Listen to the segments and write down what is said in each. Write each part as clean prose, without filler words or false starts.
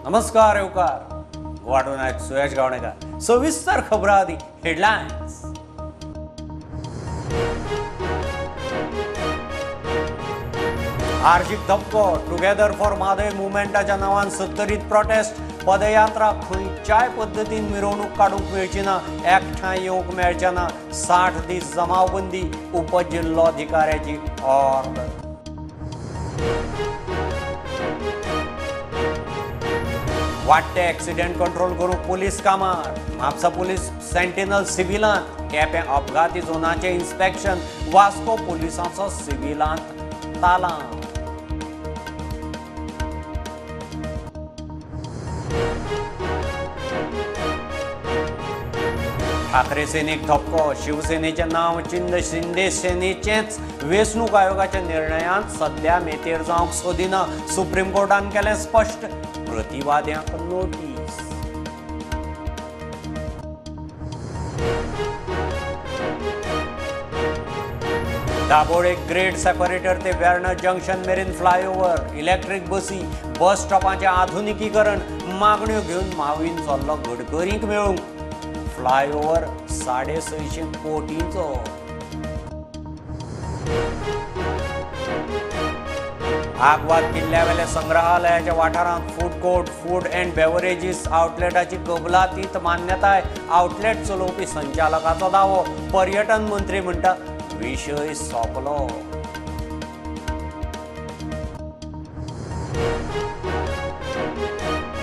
नमस्कार येवकार गोवा नायक सुयश गावणेकर. सविस्तर खबरां आदी हेडलायन्स. आर्जीक धपको, टुगेदर फॉर म्हादय मुवमेंटाच्या नांवान सत्तरीत प्रोटेस्ट. पदयात्रा खंयच्याय पद्दतीन मिरवणूक काडूंक मेळची ना, एकठांय येवंक मेळचें ना. 60 दीस जमावबंदी, उपजिल्लोधिकाऱ्याची ऑर्डर. वाडटे एक्सिडेंट कंट्रोल करूंक पुलीस कामार. म्हापसा पुलीस सेंटिनल सिव्हिलांत, केपें अपघाती झोनाचें इन्स्पेक्शन. वास्को पुलिसांचो सिव्हिलांत तालांव. ठाकरे सेनेक धपको, शिवसेनेचें नांव चिन्न शिंदे सेनेचेंच. वेंचणूक आयोगाच्या निर्णयांत सद्या मेतेर जावंक सोदिना, सुप्रीम कोर्टान केलें स्पश्ट. प्रतिवाद्यांक नोटीस. दाबोळे ग्रेड सेपरेटर ते वेर्णा जंक्शन मेरेन फ्लायओव्हर, इलेक्ट्रीक बसी, बस स्टॉपांचें आधुनिकीकरण मागण्यो घेवन मावीन चल्लो गडकरींक मेळूंक. फ्लायओव्हर 650 कोटींचो. आगवाद किल्ल्यावेल्या संग्रहालयाच्या वाठारांत food court, food and beverages आउटलेटाची कबलातीत मान्यताय. आउटलेट चलोवपी संचालकाचो दावो. पर्यटन मंत्री म्हणटा विशय सोंपलो.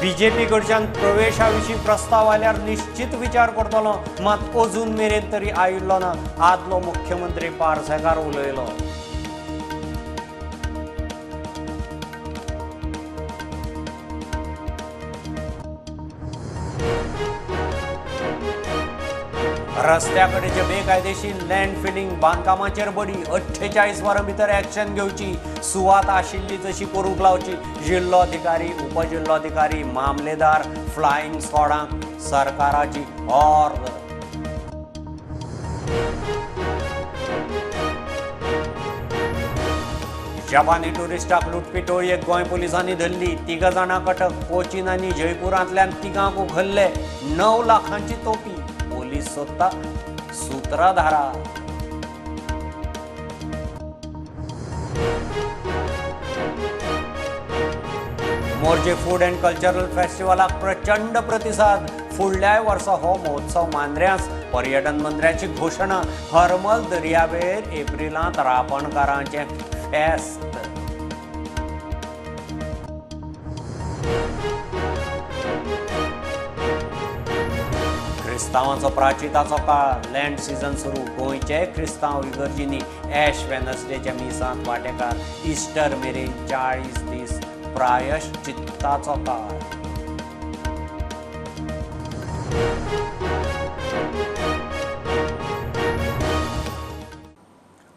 बीजेपी कडच्यान प्रवेशा विशीं प्रस्ताव आल्यार निश्चित विचार करतलो, मात अजून मेरेन तरी आयिल्लो ना. आदलो मुख्यमंत्री पार्सेकार उलयलो. रस्त्या कडेचे बेकायदेशीर लँड फिलिंग बांदकामाचेर बडी. 48 वरां भितर एक्शन घेवची. सुवात आशिल्ली तशी करूंक लावची. जिल्लोधिकारी, उपजिल्लोधिकारी, मामलेदार, फ्लायिंग स्क्वॉडांक सरकाराची ऑर्डर. जपानी टुरिस्टाक लुटपी टोळयेक गोंय पुलिसांनी धरली. 3 जाणां अटक. कोचीन आनी जयपुरांतल्यान 3 उखल्ले. 9 लाखांची तोपी. पोलीस सोदता सूत्रधारा. मोरजे फूड अँड कल्चरल फेस्टिवलाक प्रचंड प्रतिसाद. फुडल्याय वर्सा हो महोत्सव मांद्र्यांस. पर्यटन मंत्र्याची घोशणा. हरमल दर्यावेळेर एप्रिलांत रापणकारांचें फेस्त. क्रिस्तांवांचो प्राचिताचो काळ, लँड सीझन सुरू. गोंयचे क्रिस्तांव इगर्जींनी एश वेनसडेच्या मिसांत वांटेकार. इस्टर मेरेन 40 दीस प्रायश्चित्ताचो काळ.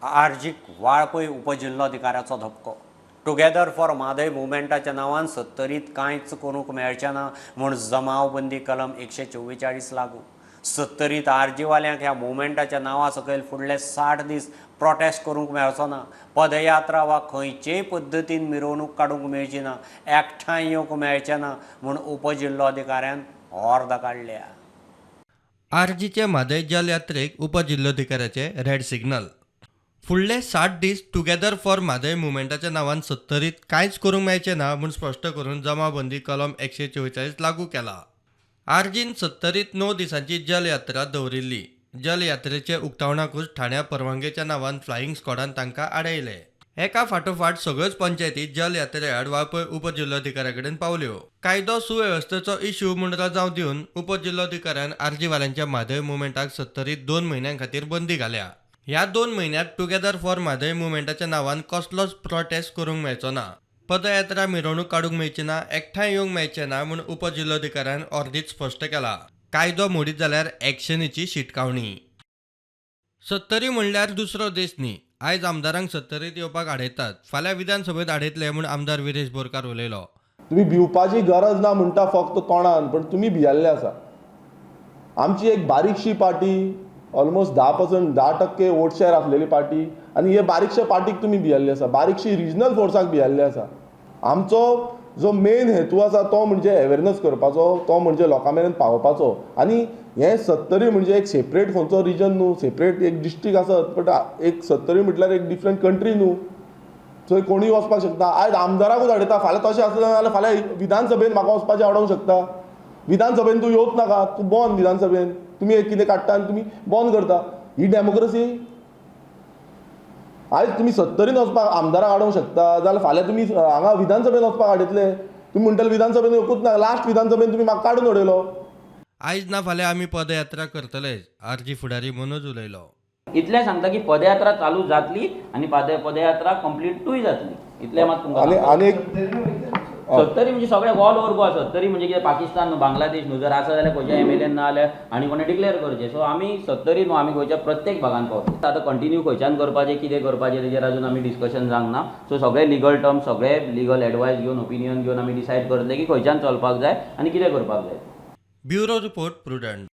आर्जीक वाळपय उपजिल्लोधिकाऱ्याचो धपको. टुगेदर फॉर म्हादय मुवमेंटाच्या नांवान सत्तरीत कांयच करूंक मेळचें ना म्हूण जमावबंदी कलम 144 लागू. सत्तरीत आर्जीवाल्यांक ह्या मुवमेंटाच्या नांवा सकयल फुडले 60 दीस प्रोटेस्ट करूंक मेळचो ना. पदयात्रा वा खंयचेय पद्दतीन मिरवणूक काडूंक मेळची ना, एकठांय येवंक मेळचें ना म्हूण उपजिल्लोधिकाऱ्यान ऑर्द काडल्या. आर्जीचे म्हादय जलयात्रेक उपजिल्लोधिकाऱ्याचे रेड सिग्नल. फुडले 60 दीस टुगेदर फॉर म्हादय मुवमेंटाच्या नांवान सत्तरीत कांयच करूंक मेळचें ना म्हूण स्पश्ट करून जमावबंदी कलम 144 लागू केला. आर्जीन सत्तरीत 9 दिसांची जलयात्रा दवरिल्ली. जलयात्रेचे उक्तावणाकूच ठाण्या परवानगेच्या नांवान फ्लायिंग स्क्वॉडान तांकां आडयले. एका फाटोफाट सगळ्योच पंचायती जलयात्रे आड वाळपय उपजिल्लोधिकाऱ्या कडेन पावल्यो. कायदो सुवेवस्थेचो इश्यू म्हूण रजांव दिवन उपजिल्लोधिकाऱ्यान आर्जीवाल्यांच्या म्हादय मुवमेंटाक सत्तरीत 2 म्हयन्यां खातीर बंदी घाल्या. ह्या 2 म्हयन्यांत टुगेदर फॉर म्हादय मुवमेंटाच्या नांवान कसलोच प्रोटेस्ट करूंक मेळचो ना, पदयात्रा मिरवणूक काडूंक मेळची ना, एकठांय येवंक मेळचें ना म्हूण उपजिल्लोधिकाऱ्यान ऑर्दीत स्पश्ट केला. कायदो मोडीत जाल्यार एक्शनीची शिटकावणी. सत्तरी म्हणल्यार दुसरो देश न्ही. आयज आमदारांक सत्तरीत येवपाक आडयतात, फाल्यां विधानसभेत आडयतले म्हूण आमदार विरेश बोरकार उलयलो. तुमी भिवपाची गरज ना म्हणटा फक्त तोंडान, पण तुमी भियेल्ले आसा. आमची एक बारीकशी पार्टी, ऑलमोस्ट 10% 10% वोट शेअर आसलेली पार्टी, आनी हे बारीकशे पार्टीक तुमी भियेल्ले आसा, बारीकशी रिजनल फोर्साक भियेल्ले आसा. आमचो जो मेन हेतू आसा तो म्हणजे अवेरनस करपाचो, तो म्हणजे लोकां मेरेन पावोवपाचो. आनी हें सत्तरी म्हणजे एक सेपरेट खंयचो रिजन न्हू, सेपरेट एक डिस्ट्रिक्ट आसत, बट एक सत्तरी म्हटल्यार एक डिफरंट कंट्री न्हू, थंय कोणूय वचपाक शकता. आयज आमदाराकूच हाडयता, फाल्यां तशें आसलें जाल्यार फाल्यां विधानसभेन म्हाका वचपाचें आडोवंक शकता. विधानसभेन तूं येवच नाका, तूं बंद विधानसभेन, तुमी एक कितें काडटा आनी तुमी बंद करता. ही डेमोक्रेसी? आयज तुमी सत्तरीन वचपाक आमदाराक आडोवंक शकता जाल्यार फाल्यां तुमी हांगा विधानसभेन वचपाक आडयतले. तुमी म्हणटले विधानसभेन येवकूच ना, लास्ट विधानसभेन तुमी म्हाका काडून उडयलो. आयज ना फाल्यां आमी पदयात्रा करतले, आरजी फुडारी मनोज उलयलो. इतलें सांगता की पदयात्रा चालू जातली आनी पदयात्रा कंप्लीटूय जातली, इतलें मात तुमकां. आनी सत्तरी म्हणजे सगळे ऑल ओवर गोवा. सत्तरी म्हणजे कितें पाकिस्तान न्हू, बांगलादेश न्हू. जर आसा जाल्यार खंयच्या एमएलएन ना जाल्यार आनी कोणें डिक्लेअर करचें. सो आमी सत्तरी न्हू, आमी गोंयच्या प्रत्येक भागान पावतले. आतां कंटिन्यू खंयच्यान करपाचें, कितें करपाचें तेजेर अजून आमी डिस्कशन जावंक ना. सो सगळे लिगल टर्म्स, सगळे लिगल एडवायस घेवन, ओपिनियन घेवन आमी डिसायड करतले की खंयच्यान चलपाक जाय आनी कितें करपाक जाय. Bureau report, Prudent.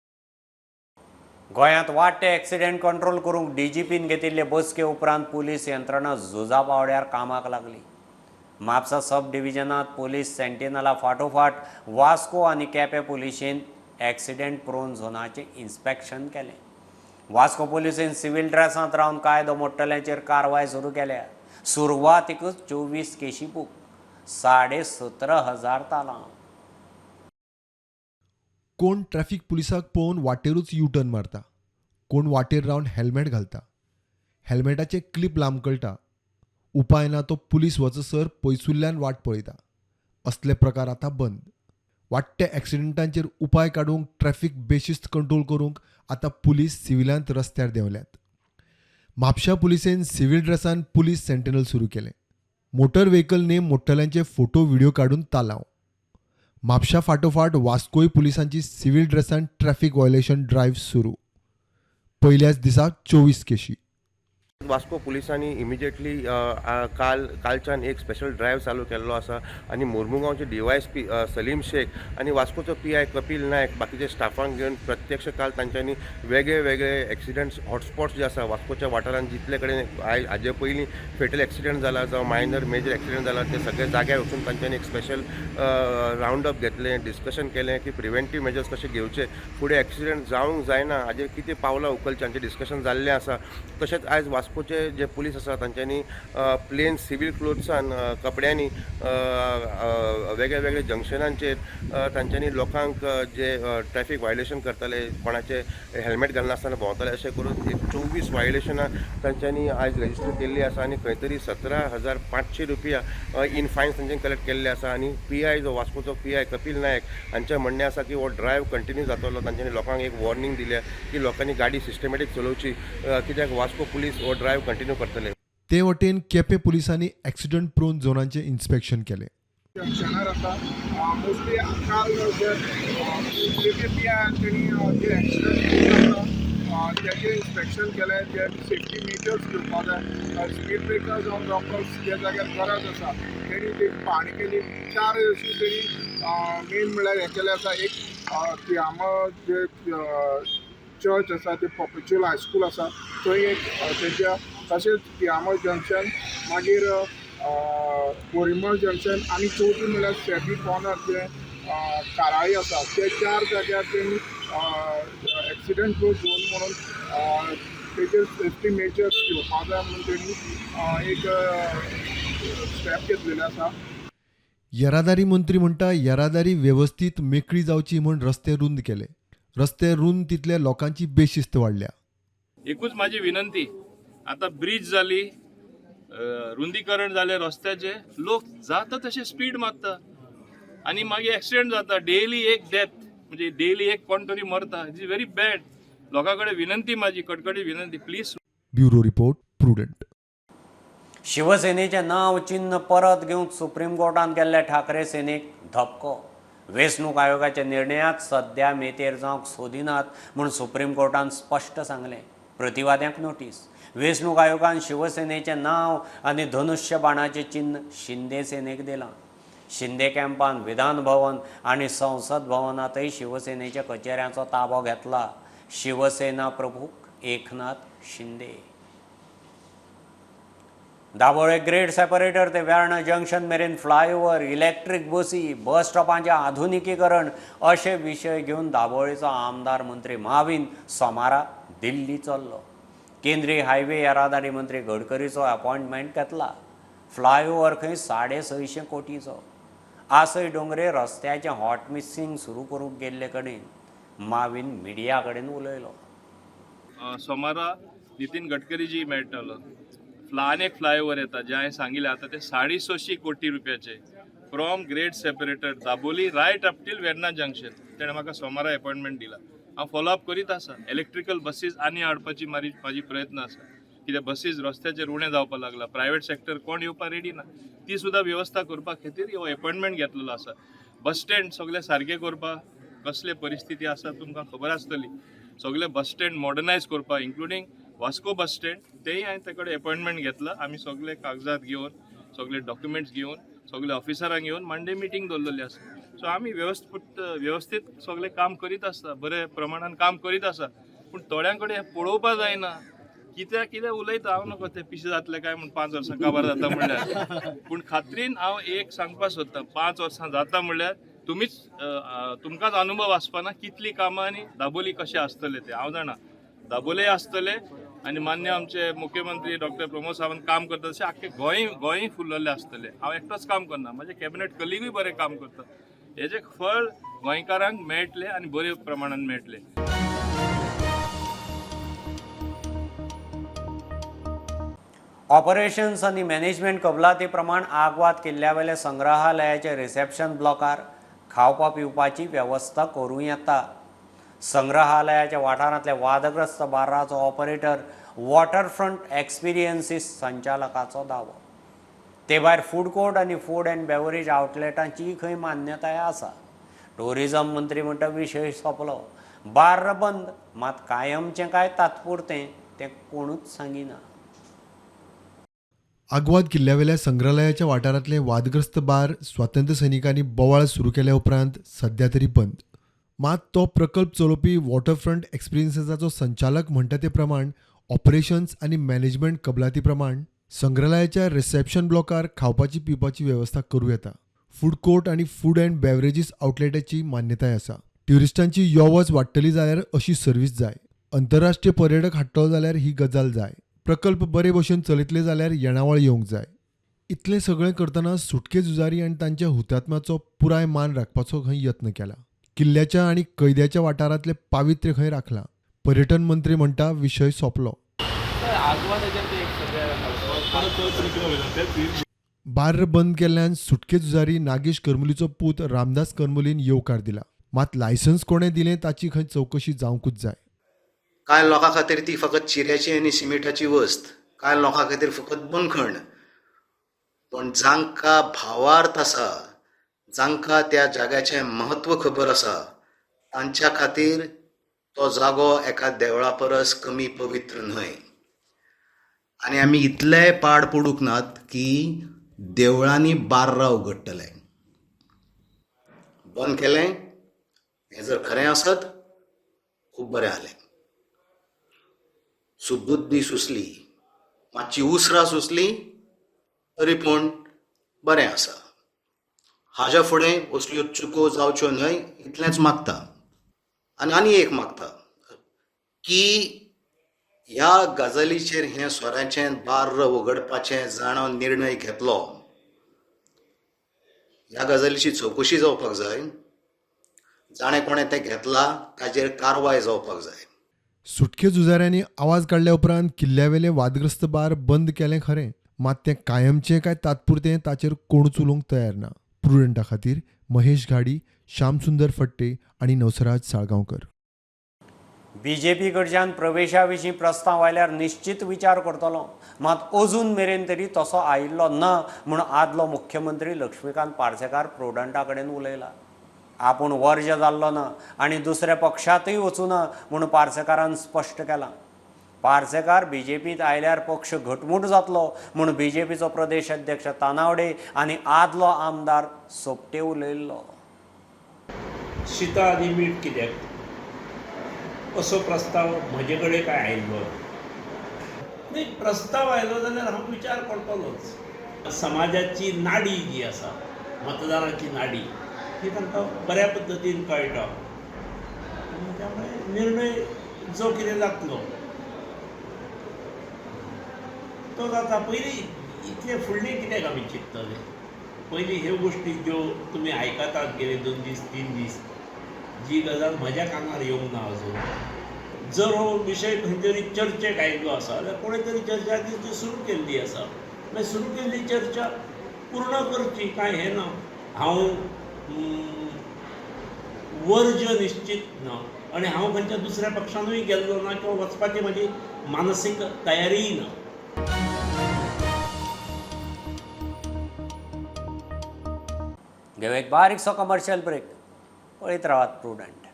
गोंयांत वाडटे एक्सिडेंट कंट्रोल करूंक डीजीपीन घेतिल्ले बसके उपरांत पुलीस यंत्रणा झुजा पावड्यार कामाक लागली. म्हापसा सब डिव्हिजनांत पुलीस सेंटिनला फाटोफाट वास्को आनी केपें पुलिशेन एक्सिडेंट प्रोन झोनाचें इन्स्पेक्शन केलें. वास्को पुलिशेन सिव्हील ड्रेसांत रावन कायदो मोडटल्यांचेर कारवाय सुरू केल्या. सुरवातीकच 24 केशी बूक, 17,500 तालांव. कोण ट्रॅफिक पुलिसाक पळोवन वाटेरूच यू टर्न मारता, कोण वाटेर रावन हेल्मेट घालता, हेल्मेटाचें क्लिप लांबकळटा, उपाय ना तो पुलीस वचसर पयसुल्ल्यान वाट पळयता. असले प्रकार आतां बंद. वाडट्या एक्सिडेंटांचेर उपाय काडूंक, ट्रॅफिक बेशिस्त कंट्रोल करूंक आतां पुलीस सिव्हिलांत रस्त्यार देंवल्यात. म्हापशा पुलिसेन सिव्हील ड्रेसान पुलीस सेंटिनल सुरू केलें. मोटर व्हेकल नेम मोडटल्यांचे फोटो व्हिडियो काडून तालांव. म्हापशा फाटोफाट वास्कोय पुलिसांची सिव्हील ड्रेसान ट्रॅफिक व्हायोलेशन ड्रायव्ह सुरू. पयल्याच दिसा 24 केशी. वास्को पुलिसांनी इमिजिएटली कालच्यान एक स्पेशल ड्रायव्ह चालू केल्लो आसा आनी मोर्मुगांवचे डीवायएसपी सलीम शेख आनी वास्कोचो पीआय कपील नायक बाकीचे स्टाफांक घेवन प्रत्यक्ष काल तांच्यांनी वेगळे वेगळे एक्सिडंट्स हॉटस्पॉट्स जे आसा वास्कोच्या वाठारांत जितले कडेन हाजे पयलीं फेटल एक्सिडंट जाला जावं मायनर मेजर एक्सिडंट जाला ते सगळे जाग्यार वचून तांच्यांनी एक स्पेशल रावंड अप घेतलें, डिस्कशन केलें की प्रिवेंटीव मेजर्स कशे घेवचे, फुडें एक्सिडंट जावंक जायना हाजेर कितें पावलां उखलचीं हांचें डिस्कशन जाल्लें आसा. तशेंच आयज वास्कोचे जे पुलीस आसा तांच्यांनी प्लेन सिवील क्लोथ्सान कपड्यांनी वेगळे वेगळे जंक्शनांचेर तांच्यांनी लोकांक जे ट्रॅफिक व्हायोलेशन करताले, कोणाचे हेल्मेट घालनासतना भोंवताले, अशें करून एक 24 व्हायोलेशनां तांच्यांनी आयज रजिस्टर केल्ली आसा आनी खंय तरी 17,500 रुपया इन फायन्स तांच्यांनी कलेक्ट केल्ले आसा. आनी पी I जो वास्कोचो पी I Kapil Naik हांचें म्हणणें आसा की हो ड्रायव्ह कंटिन्यू जातलो. तांच्यांनी लोकांक एक वॉर्निंग दिल्या की लोकांनी गाडी सिस्टमॅटीक चलोवची, कित्याक वास्को पुलीस हो ड्रायव्ह कंटिन्यू करतले. ते वटेन केपें पुलिसांनी एक्सिडंट प्रोन झोनांचें इन्स्पेक्शन केलें. जंक्शनार आसा मोस्टली काल जे केपें पी I तेणी जे एक्सिडंट आसा तेजें इन्स्पेक्शन केलें, जे सेफ्टी मेजर्स घेवपाक जाय, स्पीड ब्रेकर जावं रॉकर्स ज्या जाग्यार गरज आसा तेणी ती पाहणी केली. 4 अशी तेणी मेन म्हणल्यार हें केलें आसा. एक तियामा जे चर्च आसा, ते पर्पेच्युअल हायस्कूल आसा थंय एक तेंच्या, तशेंच तियामा जंक्शन, मागीर बोरीमळ जंक्शन आनी चवथी म्हणल्यार सेबी कॉर्नर जे काराळी आसा ते 4 जाग्यार तेणी एक्सिडंट प्रूफ झोन म्हणून तेजेर सेफ्टी मेजर्स घेवपाक जाय म्हणून तेणी एक स्टेप घेतलेले आसा. येरादारी मंत्री म्हणटा येरादारी वेवस्थीत मेकळी जावची म्हूण रस्ते रुंद केले. रस्ते रुंद तितले लोकांची बेशिस्त वाडल्या. एकूच माझी विनंती, आता ब्रिज जाली, रुंदीकरण जालें रस्त्याचे, लोक जाता तशे स्पीड मारता आनी मागीर एक्सिडेंट जाता. डेली एक डेथ म्हणजे डेली एक कोण तरी मरता. It is very bad. लोकां कडेन विनंती, माझी कडकडी विनंती, प्लीज. Bureau report, Prudent. शिवसेनेचें नांव चिन्ह परत घेवंक सुप्रीम कोर्टांत गेल्ले ठाकरे सेनेक धपको. वेंचणूक आयोगाच्या निर्णयाक सद्या मेतेर जावंक सोदिनात म्हूण सुप्रीम कोर्टान स्पश्ट सांगलें. प्रतिवाद्यांक नोटीस. वेंचणूक आयोगान शिवसेनेचें नांव आनी धनुष्य बाणाचें चिन्ह शिंदे सेनेक दिलां. शिंदे कॅम्पान विधान भवन आनी संसद भवनांतय शिवसेनेच्या कचेऱ्यांचो ताबो घेतला. शिवसेना प्रमुख एकनाथ शिंदे. दाबोळे ग्रेड सेपरेटर ते वेर्णा जंक्शन मेरेन फ्लायओव्हर, इलेक्ट्रीक बसी, बस स्टॉपांचें आधुनिकीकरण अशे विशय घेवन दाबोळेचो आमदार मंत्री माविन सोमारा दिल्ली चल्लो. केंद्रीय हायवे येरादारी मंत्री गडकरीचो अपॉयंटमेंट घेतला. फ्लायओव्हर खंय 650 कोटीचो. आसय डोंगरे रस्त्याचें हॉट मिक्सिंग सुरू करूंक गेल्ले कडेन माविन मिडिया कडेन उलयलो. सोमारा नितीन गडकरीजी मेळटलो. आनी एक फ्लायओव्हर येता जे हांवें सांगिल्लें आतां ते 650 कोटी रुपयाचे from grade separator Dabolim right up till Verna junction. तेणें म्हाका सोमारा एपॉयंटमेंट दिला. हांव फॉलोअप करीत आसा. इलेक्ट्रिकल बसीस आनी हाडपाची म्हाजी प्रयत्न आसा. कित्याक बसीस रस्त्याचेर उणें जावपाक लागला, प्रायवेट सेक्टर कोण येवपाक रेडी ना, ती सुद्दां वेवस्था करपा खातीर हो एपॉयंटमेंट घेतलेलो आसा. बस स्टँड सगळे सारके करपाक कसले परिस्थिती आसा तुमकां खबर आसतली. सगळे बस स्टँड मॉडर्नायज करपाक इन्क्लुडींग वास्को बस स्टँड तेय हांवें ते कडेन एपॉयंटमेंट घेतला. आमी सगळे कागजात घेवन सगळे डॉक्युमेंट्स घेवन सगळे ऑफिसरांक घेवन मंडे मिटींग दवरलेली आसा. सो आमी वेवस्थीत सगळें काम करीत आसता, बरे प्रमाणान काम करीत आसा. पूण थोड्यां कडेन पळोवपा जायना, कित्याक कितें उलयता हांव नको ते पिशे जातले काय म्हूण 5 वर्सां काबार जाता म्हणल्यार. पूण खात्रीन हांव एक सांगपाक सोदतां, 5 वर्सां जाता म्हणल्यार तुमीच तुमकांच अनुभव आसपाना कितली कामां आनी दाबोली कशें आसतलें तें हांव जाणा. दाबोले आसतले आनी मान्य आमचे मुख्यमंत्री डॉक्टर प्रमोद सावंत काम करता तशें आख्खे गोंय फुललेलें आसतलें. हांव एकटोच काम करना, म्हजे कॅबिनेट कलिगूय बरें काम करता. हेजें फळ गोंयकारांक मेळटलें आनी बरे प्रमाणान मेळटलें. ऑपरेशन्स आनी मॅनेजमेंट कबलाती प्रमाण आगवाद किल्ल्यावेले संग्रहालयाचे रिसेप्शन ब्लॉकार खावपा पिवपाची वेवस्था करूं येता. संग्रहालयाच्या वाठारांतल्या वादग्रस्त बार्राचो ऑपरेटर वॉटरफ्रंट एक्सपिरियन्सीस संचालकाचो दावो. ते भायर फूड कोर्ट आनी फूड अँड बेवरेज आवटलेटांची खंय मान्यताय आसा. टुरिजम मंत्री म्हणटा विशय सोंपलो, बार्र बंद, मात कायमचें काय तात्पुरतें तें कोणूच सांगिना. आगवाद किल्ल्यावेल्या संग्रहालयाच्या वाठारांतले वादग्रस्त बार स्वातंत्र्य सैनिकांनी बोवाळ सुरू केल्या उपरांत सध्या तरी बंद. मात तो प्रकल्प चलोवपी वॉटरफ्रंट एक्सपिरियन्साचो संचालक म्हणटा ते प्रमाण ऑपरेशन्स आनी मॅनेजमेंट कबलाती प्रमाण संग्रहालयाच्या रिसेप्शन ब्लॉकार खावपाची पिवपाची वेवस्था करूं येता. फूड कोर्ट आनी फूड अँड बेवरेजीस आउटलेटाची मान्यताय आसा. ट्युरिस्टांची यो वच वाडटली जाल्यार अशी सर्वीस जाय. अंतरराष्ट्रीय पर्यटक हाडटलो जाल्यार ही गजाल जाय. प्रकल्प बरे भशेन चलयतले जाल्यार येणावळ येवंक जाय. इतलें सगळें करतना सुटके झुजारी आनी तांच्या हुतात्म्याचो पुराय मान राखपाचो खंय यत्न केला. किल्ल्याच्या आनी कैद्याच्या वाठारांतलें पावित्र्य खंय राखलां. पर्यटन मंत्री म्हणटा विशय सोंपलो. बार्र बंद केल्ल्यान सुटके झुजारी नागेश करमुलीचो पूत रामदास करमुलीन येवकार दिला. मात लायसन्स कोणें दिलें ताची खंय चवकशी जावंकूच जाय. कांय लोकां खातीर ती फकत चिऱ्याची आनी सिमेंटाची वस्त, कांय लोकां खातीर फकत बंदखण. पण जांकां भावार्थ आसा, जांकां त्या जाग्याचें म्हत्व खबर आसा, तांच्या खातीर तो जागो एका देवळा परस कमी पवित्र न्हय. आनी आमी इतलेय पाड पडूंक नात की देवळांनी बार्रां उगडटले. बंद केलें हें जर खरें आसत खूब बरें जालें. सुबुद्दी सुचली, मातशी उसरां सुचली तरी पूण बरें आसा. हाज्या फुडें असल्यो चुको जावच्यो न्हय इतलेंच मागता. आनी आनी एक मागता की ह्या गजालीचेर हें सोऱ्याचें बार्र उगडपाचें जाणा निर्णय घेतलो, ह्या गजालीची चवकशी जावपाक जाय. जाणें कोणें तें घेतलां ताजेर कारवाय जावपाक जाय. सुटके झुजाऱ्यांनी आवाज काडल्या उपरांत किल्ल्यावेले वादग्रस्त बार बंद केलें खरें, मात तें कायमचें काय तात्पुरतें ताचेर कोणूच उलोवंक तयार ना. प्रुडंटा खातीर महेश घाडी, श्यामसुंदर फट्टे आनी नवसराज साळगांवकर. बीजेपी कडच्यान प्रवेशा विशीं प्रस्ताव आयल्यार निश्चित विचार करतलो, मात अजून मेरेन तरी तसो आयिल्लो ना म्हूण आदलो मुख्यमंत्री लक्ष्मीकांत पार्सेकार प्रुडंटा कडेन उलयला. आपूण वर्ज जाल्लो ना आनी दुसऱ्या पक्षांतूय वचूना म्हूण पार्सेकारान स्पश्ट केलां. पार्सेकार बीजेपींत आयल्यार पक्ष घटमूट जातलो म्हूण बीजेपीचो प्रदेश अध्यक्ष तानावडे आनी आदलो आमदार सोपटे उलयल्लो. शिता आनी मीठ कित्याक असो प्रस्ताव म्हजे कडेन काय आयिल्लो. न्ही, प्रस्ताव आयलो जाल्यार हांव विचार करतलोच. समाजाची नाडी जी आसा, मतदाराची नाडी, ती तांकां बऱ्या पद्दतीन कळटा आनी त्यामुळे निर्णय जो कितें जातलो तो जाता. पयलीं इतलें फुडलें कित्याक आमी चिंततले? पयलीं ह्यो गोश्टी ज्यो तुमी आयकतात गेले 2 दीस 3 दीस, जी गजाल म्हज्या कानार येवंक ना अजून, जर हो विशय खंय तरी चर्चेक आयिल्लो आसा जाल्यार कोणें तरी चर्चा ती सुरू केल्ली आसा, मागीर सुरू केल्ली चर्चा पूर्ण करची, कांय हें ना. हांव वर्ज निश्चित ना आनी हांव खंयच्या दुसऱ्या पक्षानूय गेल्लो ना किंवा वचपाची म्हजी मानसीक तयारीय ना. घेवया एक बारीकसो कमर्शियल ब्रेक. पळयत रावात प्रुडंट.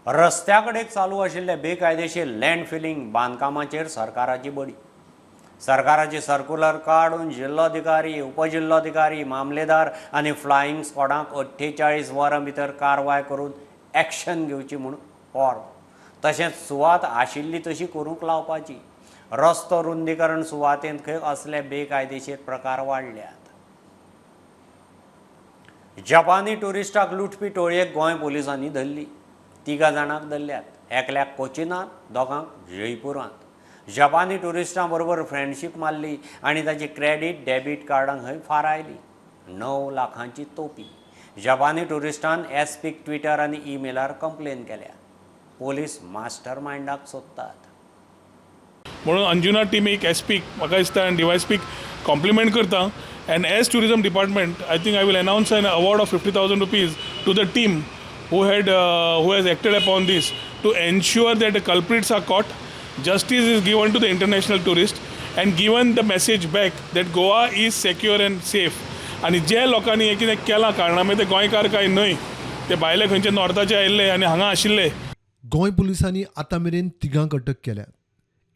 रस्त्या कडेन चालू आशिल्ले बेकायदेशीर लँड फिलिंग बांदकामाचेर सरकाराची बडी. सरकाराची सर्कुलर काडून जिल्लोधिकारी, उपजिल्लोधिकारी, मामलेदार आनी फ्लायिंग स्क्वॉडांक 48 वरां भितर कारवाय करून एक्शन घेवची म्हूण ऑर्द. तशेंच सुवात आशिल्ली तशी करूंक लावपाची. रस्तो रुंदीकरण सुवातेंत खंय असले बेकायदेशीर प्रकार वाडल्यात. जपानी ट्युरिस्टाक लुटपी टोळयेक गोंय पोलिसांनी धरली. 3 जाणांक धरल्यात. एकल्याक कोचिनांत, 2 जयपुरांत. जपानी ट्युरिस्टां बरोबर फ्रेंडशीप मारली आनी ताची क्रेडीट डेबीट कार्डां खंय फारायली. 9 लाखांची तोपी. जपानी ट्युरिस्टान एसपीक ट्विटर आनी ईमेलार कंप्लेन केल्या. पोलीस मास्टर मायंडाक सोदतात. म्हणून अंजुना टिमीक, एसपीक म्हाका दिसता आनी डीवायएसपीक कॉम्प्लिमेंट करता. And as tourism department I think I will announce an award of 50,000 rupees to the team who has acted upon this to ensure that the culprits are caught, justice is given to the international tourist and given the message back that Goa is secure and safe. आनी जे लोकांनी हें कितें केलां कारणां ते गोंयकार काय न्हय, ते भायले खंयचे नॉर्थाचे आयिल्ले आनी हांगा आशिल्ले. गोंय पुलिसांनी आतां मेरेन 3 अटक केल्यात.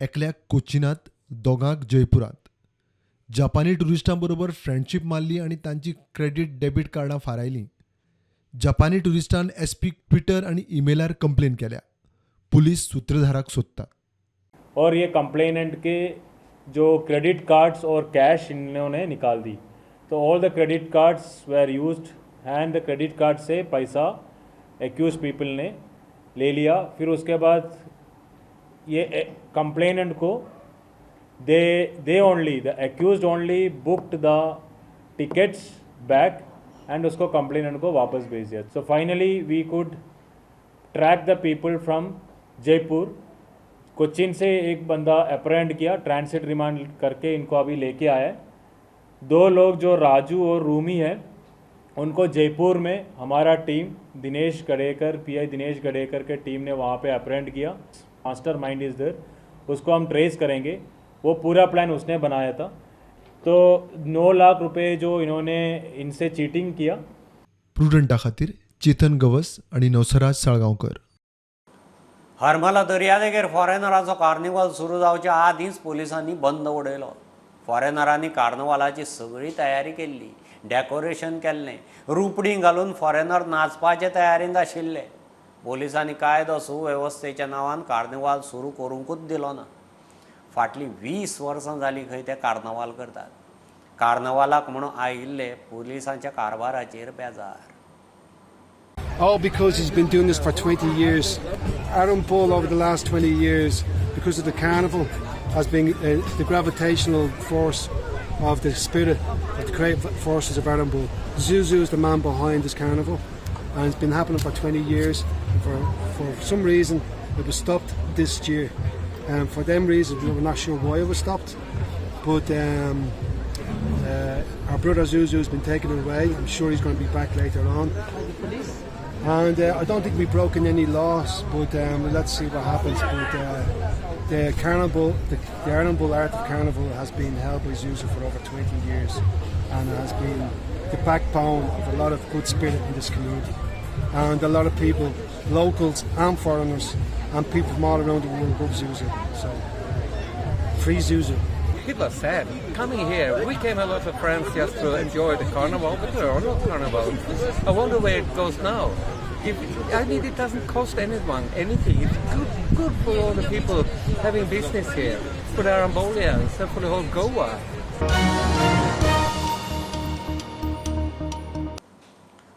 एकल्याक कोचिनांत, 2 जयपुरांत. जपानी ट्युरिस्टां बरोबर फ्रेंडशीप मारली आनी तांची क्रेडीट डेबीट कार्डां फारायलीं. जपानी ट्युरिस्टान एसपीक ट्विटर आनी ईमेलार कंप्लेन केल्या. पुलीस सूत्रधाराक सोदतात. और ये कंप्लेनेंट के जो क्रेडिट कार्ड्स और कैश इन्होंने निकाल दी, तो all the credit cards were used and the credit card से पैसा एक्यूज पीपल ने ले लिया. फिर उसके बाद ये कंप्लेनेंट को they only the accused only booked the tickets back and उसको कंप्लेनेंट को वापस भेज दिया. So finally we could track the people from Jaipur. Cochin से एक बंदा अप्रेंड किया, ट्रांसिट रिमांड करके इनको अभी लेके आया. 2 लोग जो राजू और रूमी है, उनको जयपुर में हमारा टीम दिनेश गडेकर, पीआई दिनेश गडेकर के टीम ने वहाँ पे अप्रेंड किया. मास्टर माइंड is there, उसको हम ट्रेस करेंगे. वो पूरा प्लान उसने बनाया था. तो 9 लाख रुपए जो इन्होंने इनसे चीटिंग किया. प्रुडंटा खातीर चेतन गवस आणि नवसराज साळगांवकर. हरमला दर्यादेगेर फॉरेनराचो कार्निवाल सुरू जावच्या आदींच पोलिसांनी बंद उडयलो. फॉरेनरांनी कार्निवालाची सगळी तयारी केल्ली, डेकोरेशन केल्लें, रुपडीं घालून फॉरेनर नाचपाचे तयारींत आशिल्ले. पोलिसांनी कायदो सुवेवस्थेच्या नांवान कार्निवाल सुरू करूंकूच दिलो ना. फाटलीं 20 वर्सां जालीं खंय ते कार्नवाल करतात. कार्नवालाक म्हणून आयिल्ले पोलिसांच्या कारभाराचेर बेजार. All because he's been doing this for 20 years. Arambol over the last 20 years, because of the carnival, has been the gravitational force of the spirit of the creative forces of Arambol. Zuzu is the man behind this carnival, and it's been happening for 20 years. For some reason, it was stopped this year. And for them reasons, we're not sure why it was stopped, but our brother Zuzu has been taken away. I'm sure he's going to be back later on. The police? And I don't think we've broken any laws, but let's see what happens. But the carnival, the Arambol Art of Carnival has been held by Zuzu for over 20 years and has been the backbone of a lot of good spirit in this community. And a lot of people, locals and foreigners, and people from all around the world love Zuzu. So, free Zuzu. It was sad. Coming here, we came a lot of friends just to enjoy the carnival, but there are no carnivals. I wonder where it goes now. If, I mean, it doesn't cost anyone anything. It's good for all the people having business here, for the Arambolians, and for the whole Goa.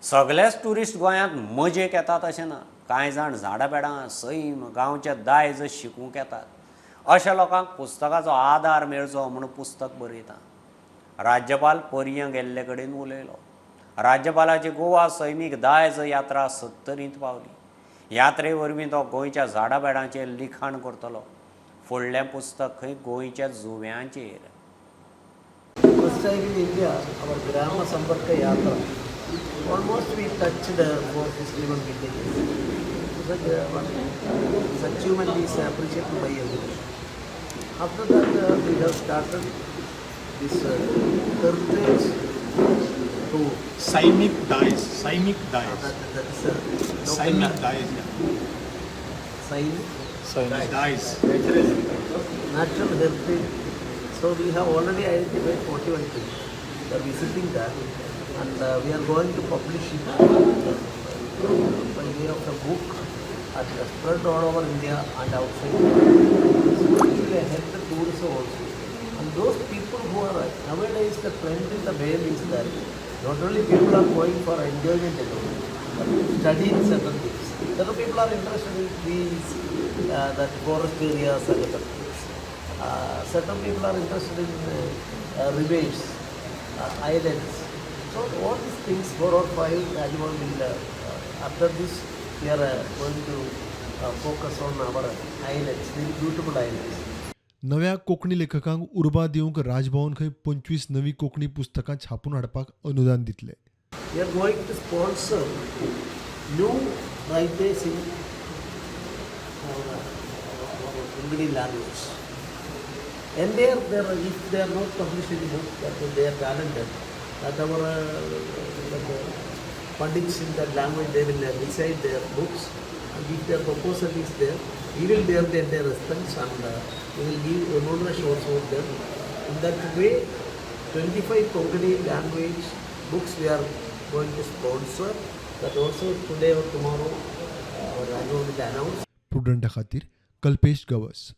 सगळेच tourist गोंयांत मजेक येतात अशें ना. कांय जाण झाडां पेडां सैम गांवचें दायज शिकूंक येतात. अशा लोकांक पुस्तकाचो आदार मेळचो म्हूण पुस्तक बरयता. राज्यपाल पर्यां गेल्ले कडेन उलयलो. राज्यपालाची गोवा सैमीक दायज यात्रा 70 पावली. यात्रे वरवीं तो गोंयच्या झाडां पेडांचेर लिखाण करतलो. फुडलें पुस्तक खंय गोंयच्या जुव्यांचेर. First time in India, our Grama Samparka Yatra, almost we touched 461 villages. Such this achievement is appreciated by everyone. After that, we have started this heritage tour. Saimik Dais. Saimik Dais. That is a Saimik Dais. Yeah. Saimik Dais. Natural heritage. So we have already identified 41 trees. We are visiting that, and we are going to publish it by way of a book and spread all over India and outside. So it will help the tourism also. And those people who are nowadays, the trend in the world is that not only people are going for enjoyment alone, but studying certain things. Certain people are interested in trees, that forest areas and other things. Certain people are interested in rivers, islands. So all these things, 4 or 5 animals will, after this, we are going to focus on our islands, very beautiful islands. नव्या कोंकणी लेखकांक उर्बा दिवंक राजभवन खंय 25 नवी कोंकणी पुस्तकां छापून हाडपाक अनुदान दितले. We are going to sponsor new writers in our Konkani language. And they are, if they are not published any book, that they are talented, that our pundits in that language, they will decide their books, and if their proposal is there, we will bear their expense, and we will give remuneration also to them. In that way, 25 Konkani language books we are going to sponsor. That also today or tomorrow our Rajbhavan will announce. Prudenta खातीर Kalpesh Gawas.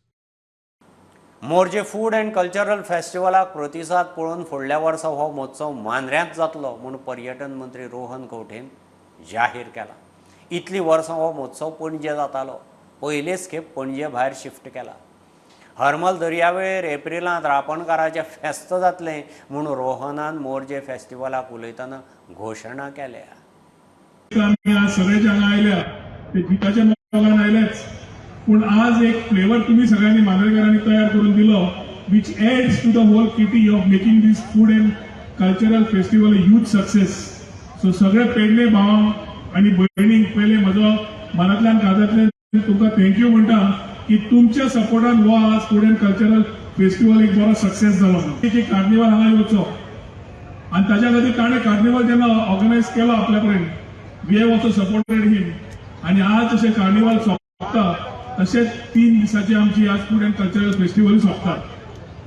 Morjim food and cultural फेस्टिवलाक प्रतिसाद पळोवन फुडल्या वर्सा हो महोत्सव मांद्र्यांत जातलो म्हूण पर्यटन मंत्री रोहन खंवटेन जाहीर केला. इतलीं वर्सां हो महोत्सव पणजे जातालो. पयलेच खेप पणजे भायर शिफ्ट केला. हरमल दर्यावेळेर एप्रिलांत रापणकाराचें फेस्त जातलें म्हूण रोहनान मोरजे फेस्टिवलाक उलयतना घोशणा केल्या. आमी आज सगळे जे हांगा आयल्या ते जिताच्या मोगान आयलेच, पूण आज एक फ्लेवर तुम्ही सगळ्यांनी मांद्रेकारांनी तयार करून दिलो, which adds to the whole kitty of making this food and cultural festival a huge success. So सगळे पेडणे भावांक आनी भयणींक पयले म्हजो मनांतल्यान काळजांतल्यान तुमकां thank you म्हणटा की तुमच्या सपोर्टान हो आज फूड अँड कल्चरल फेस्टिवल एक बरो सक्सेस जालो. एक कार्निवाल हांगा येवचो आनी ताच्या खातीर ताणें कार्निवाल जेन्ना ऑर्गनायज केलो आपल्या पर्यंत, we have also supported him. आनी आज जशें कार्निवाल सोंपता तशेंच 3 दिसाची आमची आज फूड अँड कल्चरल फेस्टिवल सोंपता.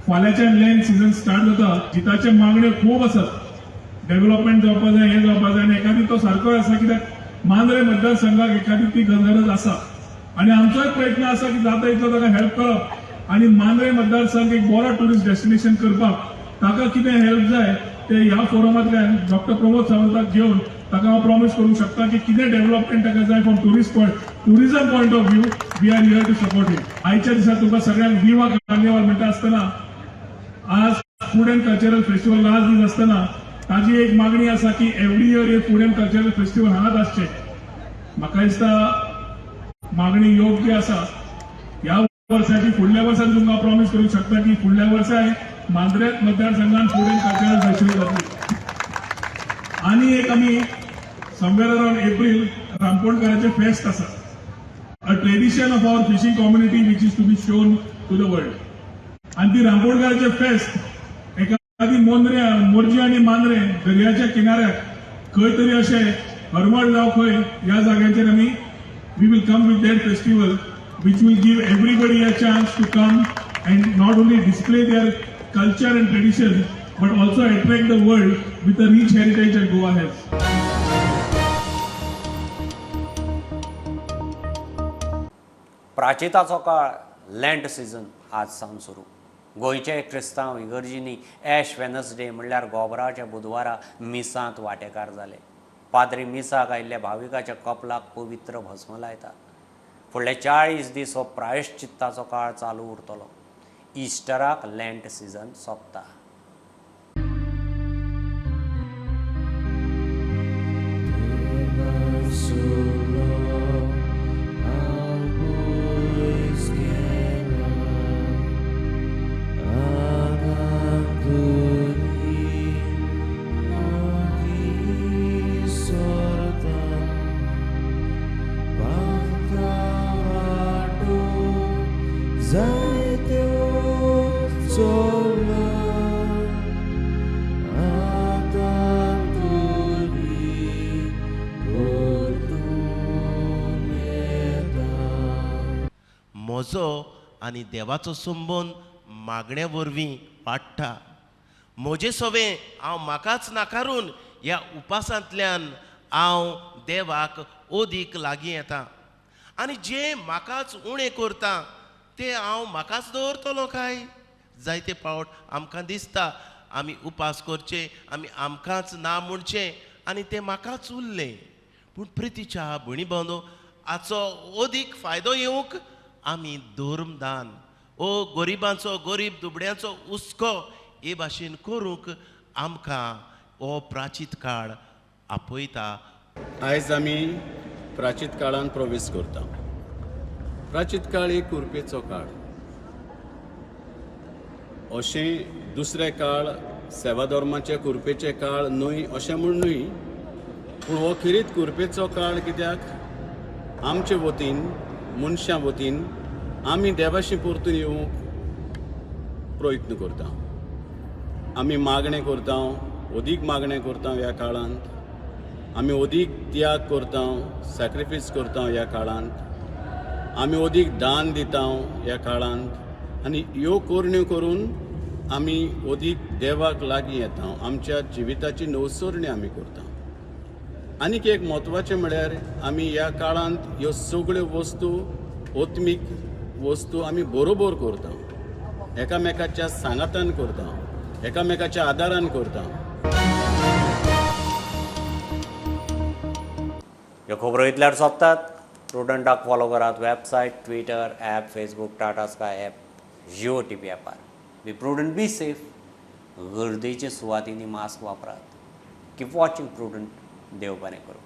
फाल्यांच्यान लँड सिजन स्टार्ट जाता. जिताचे मागण्यो खूब आसात, डेव्हलपमेंट जावपा जाय, हें जावपा जाय, आनी एकादी तो सारको आसा कित्याक मांद्रे मतदारसंघाक एकादी ती गरज आसा आनी आमचोय प्रयत्न आसा की जाता इतलो ताका हेल्प करप आनी मांद्रे मतदारसंघ एक बरो ट्युरिस्ट डेस्टिनेशन करपाक ताका कितें हेल्प जाय ते ह्या फोरमांतल्यान डॉक्टर प्रमोद सावंताक घेवन ताका हांव प्रॉमीस करूंक शकता की कितें डेव्हलपमेंट ताका जाय from tourism point of view, we are here to support him. आयच्या दिसा तुमकां सगळ्यांक विवा कार्निवाल म्हणटा आसतना आज food and cultural festival last दीस आसतना ताजी एक मागणी आसा की एवरी इयर हे फूड अँड कल्चरल फेस्टिवल हांगाच आसचें. म्हाका दिसता मागणी योग्य आसा. ह्या वर्साची फुडल्या वर्सा तुमकां प्रॉमीस करूंक शकता की फुडल्या वर्साय मांद्रे मतदारसंघात फूड अँड कल्चरल फेस्टिवल जातली. आनी एक आमी समवेर अरावंड एप्रील रामपोणकाराचें फेस्त आसा, a tradition of our fishing community which is to be shown to the world. आनी ती रामपोणकाराचें फेस्त एकादी मोंद्रे मोरजी आनी मांद्रे दर्याच्या किनाऱ्याक खंय तरी अशें हरमळ जावं खंय ह्या जाग्यांचेर आमी we will come with that festival which will give everybody a chance to come and not only display their culture and tradition but also attract the world with the rich heritage that Goa has. प्राचिताचो काळ लँट season आज सावन सुरू. गोंयचे क्रिस्तांव इगर्जींनी एश Wednesday म्हणल्यार गोबराच्या बुधवारा मिसांत वांटेकार जाले. पाद्री मिसाक आयिल्ल्या भाविकाच्या कपलाक पवित्र भस्म लायतात. फुडले 40 दीस हो प्रायश्चित्ताचो काळ चालू उरतलो. इस्टराक लँट सिजन सोंपता. म्हजो आनी देवाचो संबंद मागण्या वरवीं वाडटा. म्हजे सवें हांव म्हाकाच नाकारून ह्या उपासांतल्यान हांव देवाक अदीक लागीं येता आनी जें म्हाकाच उणें करता तें हांव म्हाकाच दवरतलो काय? जायते फावट आमकां दिसता आमी उपास करचे, आमी आमकांच ना म्हणचें आनी तें म्हाकाच उरलें. पूण प्रितीच्या भयणी भावनो, हाचो अदीक फायदो येवंक आमी धर्मदान ओ गरिबांचो, गरीब दुबड्यांचो हुस्को हे भाशेन करूंक आमकां हो प्राचीत काळ आपयता. आयज आमी प्राचीत काळान प्रवेश करता. प्राचीत काळ एक उर्बेचो काळ. अशें दुसरे काळ सेवा धर्माचे कुरपेचे काळ न्हय अशें म्हूण न्हय, पूण हो खेरीत कुरपेचो काळ कित्याक आमचे वतीन, मनशां वतीन आमी देवाशी परतून येवंक प्रयत्न करता. आमी मागणें करता, अदीक मागणें करता ह्या काळांत. आमी अदीक त्याग करता, सॅक्रिफायस करता ह्या काळांत. आमी अदीक दान दिता ह्या काळांत आनी ह्यो करण्यो करून आमी अदीक देवाक लागीं येता. आमच्या जिविताची नवसरणी आमी करता. आनीक एक म्हत्वाचें म्हळ्यार आमी ह्या काळांत ह्यो सगळ्यो वस्तू, आत्मीक वस्तू आमी बरोबर करता, एकामेकाच्या सांगातान करता, एकामेकाच्या आदारान करता. ह्यो खबरो इतल्यार सोंपतात. प्रुडंटाक फॉलो करात website, Twitter, app, Facebook, Tata Sky app, Jio TV ॲपार. Be prudent, be safe. गर्देच्या सुवातींनी मास्क वापरात. Keep watching prudent. देव बरें करूं.